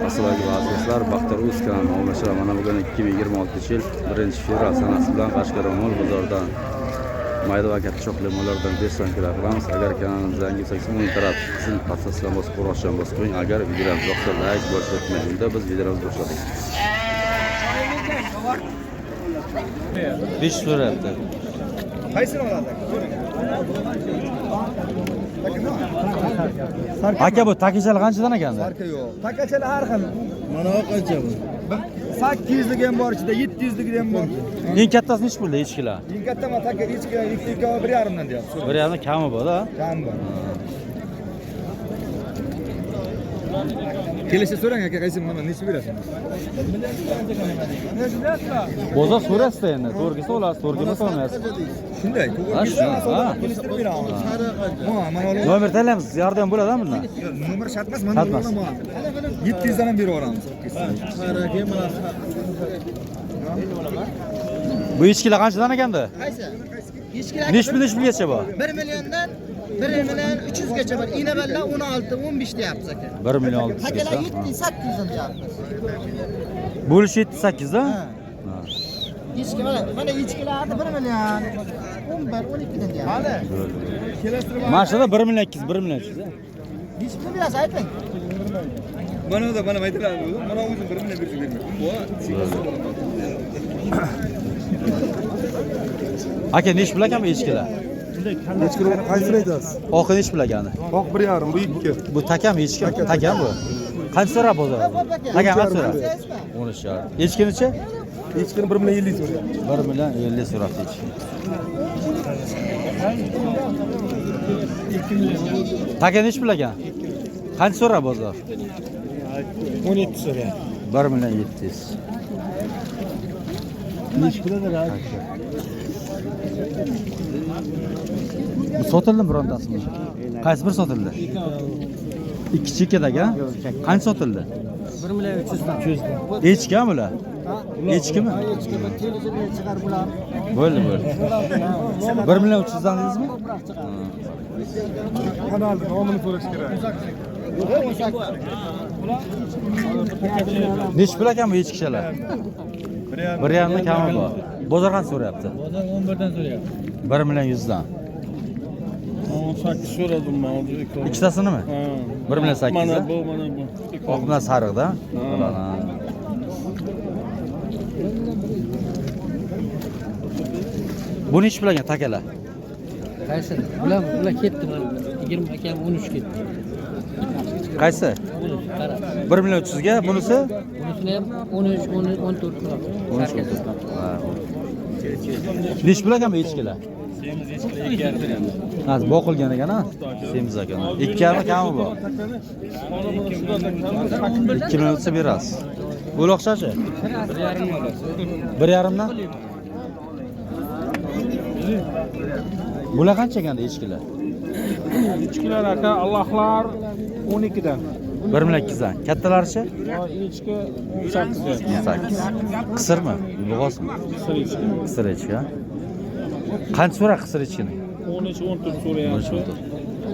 Assalomu alaykum do'stlar, Baxtiyor Uz kanalining obunachilar. Mana bugun 2026-yil 1-fevral sanasi bilan Qashqadaryo mol bozoridan mayda va katta cho'qli mollardan 5 son qilamiz. Agar kanalimizga yangi bo'lsangiz, o'ng taraf qizil podpисasidan bosib, qo'ng'iroqchani bosib qo'ying. Agar videolarimiz yoqsa, layk bosishni unutmang. Unda biz videolarimizni boshladik. 5 so'rayapti. Qaysini oladi? Aka, bu takichalar qanchadan ekan? Farqi yo'q. Takachalar har xil. Mana bu qancha bu? 800 lik ham bor ichida, 700 lik ham bor. Eng kattasi nechi pulda echkilar? Eng katta ma taka echki 2 1,5 dan deyapti. Bir yarim kami bor-da. Kam bor. Kelishsa so'rang aka, qaysi mana necha berasiz? Bozor so'rasizda endi. To'g'ri olasiz, to'g'ri kelsa olmaysiz. Shunday, Ha, to'g'ri shu, ha. kelishtirib beramiz. Mana olib. Nomer tanlaymiz, yordam bo'ladimi bundan? Nomer shart emas, mana Shart emas. olaman. 700 dan ham berib yuboramiz. Qaraki mana Bu echkilar qanchadan ekanda? Qaysi? Echkilar Nechi pul, nechi pulgacha bu? 1 milliondan 1 million 300 gacha bor. Inaballar 16, 15 deyapmiz aka. 1 million 600 Takalar gacha. 7, 800 deyapmiz. Bo'lishi 7 8 da? Ha. Echki mana, mana echkilarni 1 million 11, 12 dan deyapmiz. Mana shunda 1 million 200, 1 million 300. Nechi pul berasiz ayting? Mana da mana aytiladi. Mana o'zim 1 million 100 bermayman. Bu Aka, nechi pul ekan bu echkilar? Echki qaysini aytasiz? Oqi nechi pul ekani? Oq 1,5, bu 2. Bu takami echki? Takam bu. Qancha so'rab bozor? Taka qancha so'rab? 13,5. Echkinichi? Echkini 1 million 50 so'rayapti. 1 million 50 so'rabdi echki. Taka nechi pul ekan? Qancha so'rab bozor? 17 so'rayapti. 1 million 700. Nechi pul edi? Bu sotildimi birontasimi? Qaysi bir sotildi? Ikki chekkadagi, ha? Qancha sotildi? 1 million 300 dan. Echki ha bular? Echkimi? Echki bir televizorga chiqar bular. Bo'ldi, bo'ldi. 1 million 300 dan dedingizmi? Kanalni nomini so'rash kerak. Nechi pul ekan bu echkichalar? Bir yarimdan kami bor. Bozor qancha so'rayapti? Bozor 11 dan so'rayapti. 1 million 100 dan. 18 so'radim men hozir. Ikkitasinimi? Ha. 1 million 800. Mana bu, mana bu. Oq bilan sariqda. Bu nechi pul ekan takalar? Qaysi? Bular bular ketdi mana. 20 akam 13 ketdi. Qaysi? 13 qara. 1 million 300 ga bunisi? Bunisini ham 13, 10, 14 qiladi. 13. Nechi pul ekan bu echkilar? Semiz echkilar 2,5. Ha, boqilgan ekan ha? Semiz ekan. 2,5 kami bu. 2 million desa berasiz. Uloqchachi? 1,5 olasiz. 1,5 dan? Bular qancha ekanda echkilar? Echkilar aka, Allohlar 12 dan. 1 million 200 dan. Kattalarichi? Echki 18 dan. 18. Qisirmi? Bo'g'ozmi? Qisir echki. Qisir echki, ha? Qancha so'ra qisir echkini? 13, 14 so'rayapti. 13,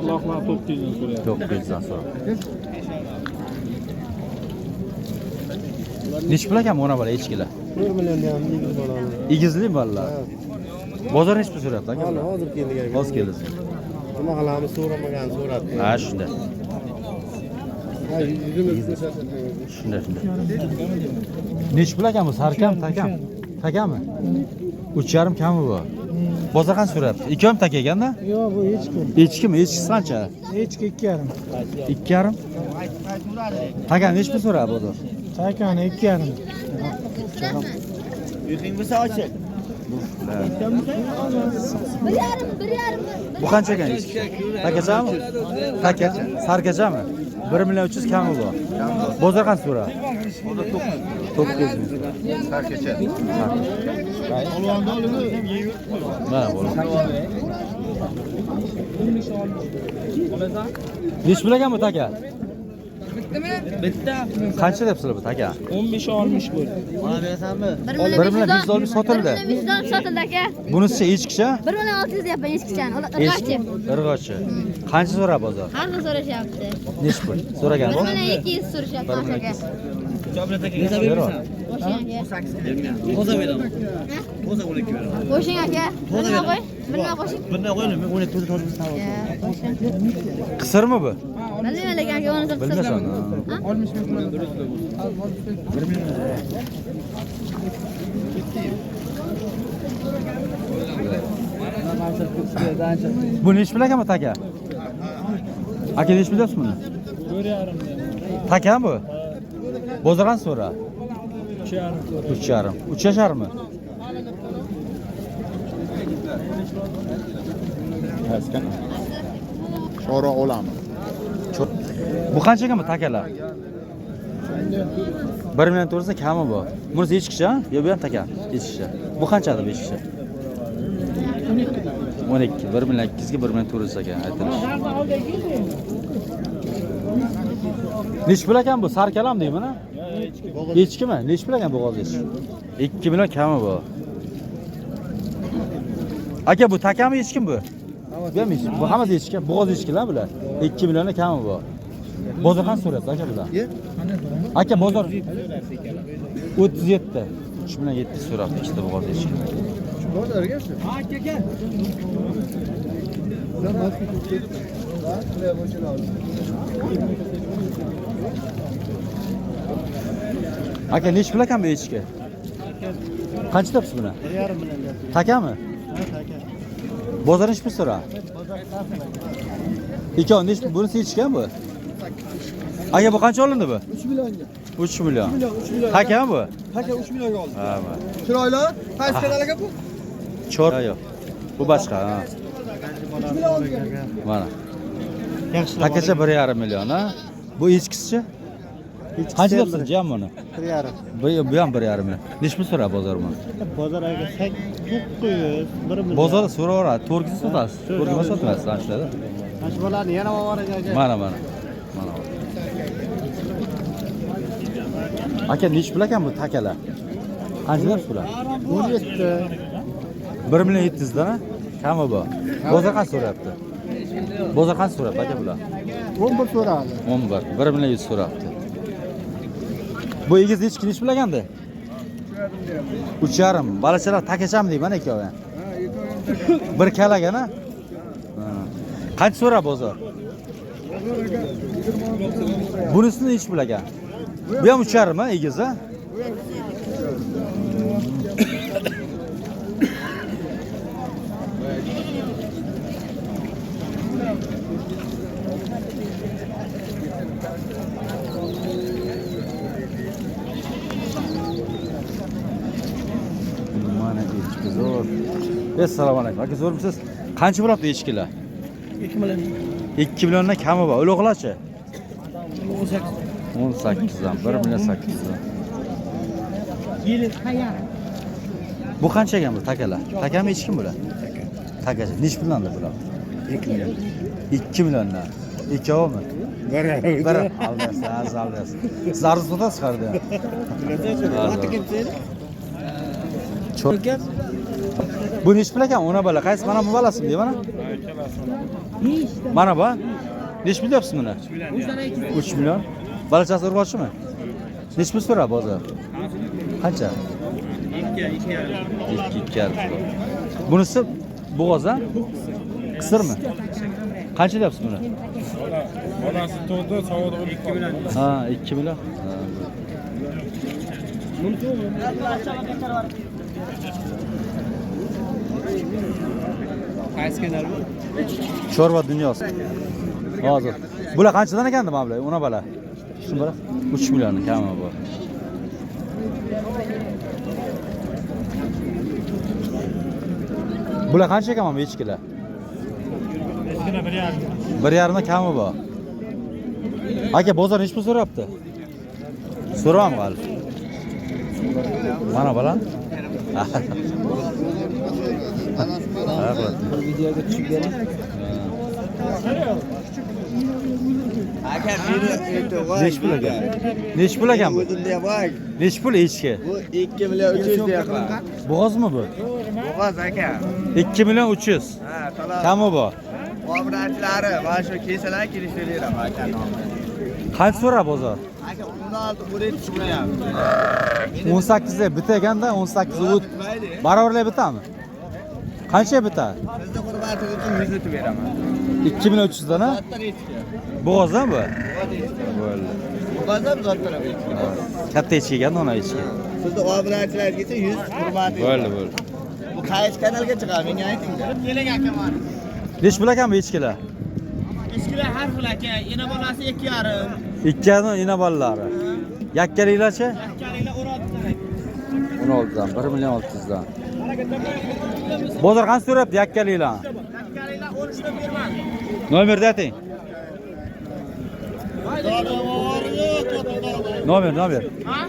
Allohlar 900 dan so'rayapti. 900 dan so'ra. Nechi pul ekan mana bular echkilar? 1 million ham egiz bolani. Egizli bolalar. Bozor nechi pul so'rayapti aka? Hali hozir keldik aka. Hozir keldi. Nima qilamiz so'ramagan so'rabdi. Ha, shunday. Ha, yuzimiz ko'rsatib. Shunday, shunday. Nechi pul ekan bu? Sarkam, takam? Takami? 3,5 kami bu. Bozor qancha so'rayapti? Ikki ham taka ekanda? Yo'q, bu echki. Echkimi? Echkisi qancha? Echki 2,5. 2,5. Taka nechi pul so'rayapti bozor? Takani 2,5. Bir yarım, bir yarım. Bu qancha ekan echki? Takachami? Taka, sarkachami? 1 million 300 kami bu. Bozor qancha so'rayapti? 900 ming. Sarkacha. Mana bo'ldi. Nechi pul ekan bu taka? Qancha deyapsizlar bu taka? 15.60 bo'ldi. 1 million 560 sotildi. 1 million 560 sotildi aka. Bunisi echkicha? 1 million 600 deyapman echkichani. Irg'ochi. Irg'ochi. Qancha so'rab bozor? Har xil so'rashyapti. Nechi pul? So'ragan 1 bor? million 200 so'rashyapti aka. Bero. Qo'shing aka. Qo'shing aka. Bir nima qo'y? Bir nima qo'shing? Qo'shing. Qisirmi bu? Bilmayman lekin aka uni qisir. Bilmasan. Ha? Bu nechi pul ekan bu taka? Aka nechi pul deyapsiz buni? 1.5 Taka bu? Bozor qancha so'ra? 3.5 3.5. 3 yasharmi? Chora olamiz. Bu qancha ekan bu takalar? 1 million to'g'risida kami bu. Bunisi echkicha, yo bu ham taka, echkicha. Bu qanchadi bu echkicha? 12. 1 million 200 ga 1 million 400 ekan aytilishi. Nechi pul ekan bu? Sarkalam deymi, ha? Echkimi? Nechi pul ekan bo'g'oz echki? 2 million kami bu. Aka bu takami echkimi bu? Bu ham echki. Bu hammasi echki. Bo'g'oz echkilar bular. 2 milliondan kami bu. Bozor qancha so'rayapsiz aka bular? Aka bozor 37. 3 million 700 so'rabdi ikkita bo'g'oz echki. Aka nechi pul ekan bu echki? Qancha deyapsiz buni? 1.5 million deyapti. Takami? Ha, taka. Bozor nechi pul so'radi? Ikkovi nechi pul? Bunisi echki bu? Aka bu qancha olindi bu? 3 millionga. 3 million. 3 million. Takami bu? Taka 3 millionga oldi. Ha, mana. Chiroyli. Qaysi kanal aka bu? Cho'r yo'q. Bu boshqa, ha. Mana. Takacha 1.5 million, ha? Bu echkisichi? Qancha deyapsiz jam buni? 1.5. Bu ham 1.5 million. Nechi pul so'radi bozor buni? Bozor aka 900, 1 million. Bozorda so'raveradi, to'rgisi sotasiz. To'rgima sotmaysiz, ana shularda. Mana shu bolani yana olib aka. Mana mana. Mana. Aka nechi pul ekan bu takalar? Qancha deyapsiz bular? 17. 1 million 700 dan, ha? Kami bu. Bozor qancha so'rayapti? Bozor qancha so'rayapti aka bular? 11 so'radi. 11. 1 million 100 so'rabdi. Bu egiz echki nechi pul ekandi? 3.5. Balachalar takachami deyman ikkovi. Bir kalaga, ha? Qancha so'ra bozor? Bunisi nechi pul ekan? Bu ham 3.5, ha, egiz, ha? Mana echki zo'r. Assalomu alaykum. Aka zo'rmisiz? Qancha bo'lyapti echkilar? 2 million. 2 milliondan kami bor. Uloqlarchi? 18 dan 1 million 800 dan. Bu qancha ekan bu takalar? Takami echkimi bular? Taka. Takacha. Nechi puldan bular? 2 million. 2 milliondan. Ikkovimi? Bir. Aldasiz, aldasiz. Siz arzon sotasiz chiqardi. Bu nechi pul ekan? Ona bola. Qaysi mana bu bolasimi deyman? Mana bu. Nechi pul deyapsiz buni? 3 million. Balachasi urg'ochimi? Nechi pul so'rab bozor? Qancha? 2 2,5. Bunisi bo'g'oz, ha? Qisirmi? Qancha deyapsiz buni? Bolasi tug'di, sovug'da o'lib qoldi. Ha, 2 million. Qaysi kanal bu? Chorva dunyosi. Hozir. Bular qanchadan ekandi mana bular? Ona bola. Shu bola 3 million kami bu. Bular qancha ekan mana bu echkilar? Echkina 1.5. 1.5 dan kami bu. Aka bozor nechi pul so'rayapti? So'rayapmi hali? Mana bola. Videoga tushib bering. Aka meni Nechi pul ekan? Nechi pul ekan bu? O'zimda bor. Nechi pul echki? Bu 2 million 300 deyapman. Bo'g'ozmi bu? Bo'g'oz aka. 2 million 300. Ha, talat. Kami bor. Obunachilari mana shu kelsalar kelishib beraman aka. Qancha so'ra bozor? Aka 16 17 so'rayapti. 18 da bita ekanda 18 o't. Barobarlik bitami? Qancha bitadi? Sizni hurmatingiz uchun 100 o'tib beraman. 2 million 300 dan ha? Zotdan echki. Bo'g'ozdan bu? Bo'g'oz echki. Bo'ldi. Bo'g'oz ham zotdan ham echki. Katta echki ekan, ona echki. Sizni obunachilargacha 100 hurmatingiz. Bo'ldi, bo'ldi. Bu qaysi kanalga chiqadi? Menga ayting. Keling aka mana. Nechi pul ekan bu echkilar? Echkilar har xil aka. Ena bolasi 2,5. Ikki ina bolalari. Yakkaliklarchi? Yakkaliklar 16 dan aka. 16 dan, 1 million 600 dan. Bozor qancha so'rayapti yakkaliklar? Yakkaliklar 13 dan bermadi. Nomerni ayting. Nomer, nomer. Ha?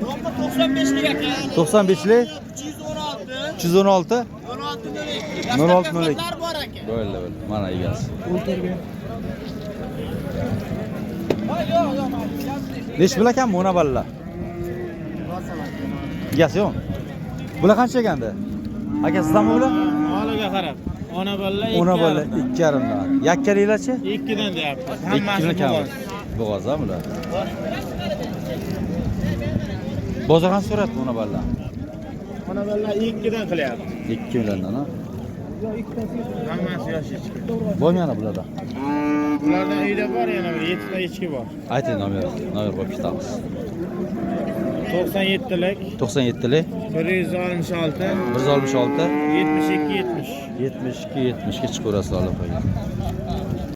Nomer 95lik aka. 95lik 316 316 1602. 0602. Bor aka. Bo'ldi, bo'ldi. Mana egasi. Nechi pul ekan bu ona bolalar? Egasi yo'q. Bular qancha ekandi? Aka sizdanmi bular? Holiga qarab. Ona bola Ona bola 2,5 dan. Yakkaliklarchi? 2dan deyapti. Hammasi kam. Bo'g'oz ha bular. Bozor qancha so'rayapti ona bolalar? Ona bola 2dan qilyapti. 2 milliondan ha. Hammasi yosh echki. Bormi yana bularda? Ulardan uyda bor yana bir 7 ta echki bor. Ayting nomer, nomer qo'yib ketamiz. 97lik 97lik 166 166 72 70. 72 70 ga chiqaverasizlar aloqaga.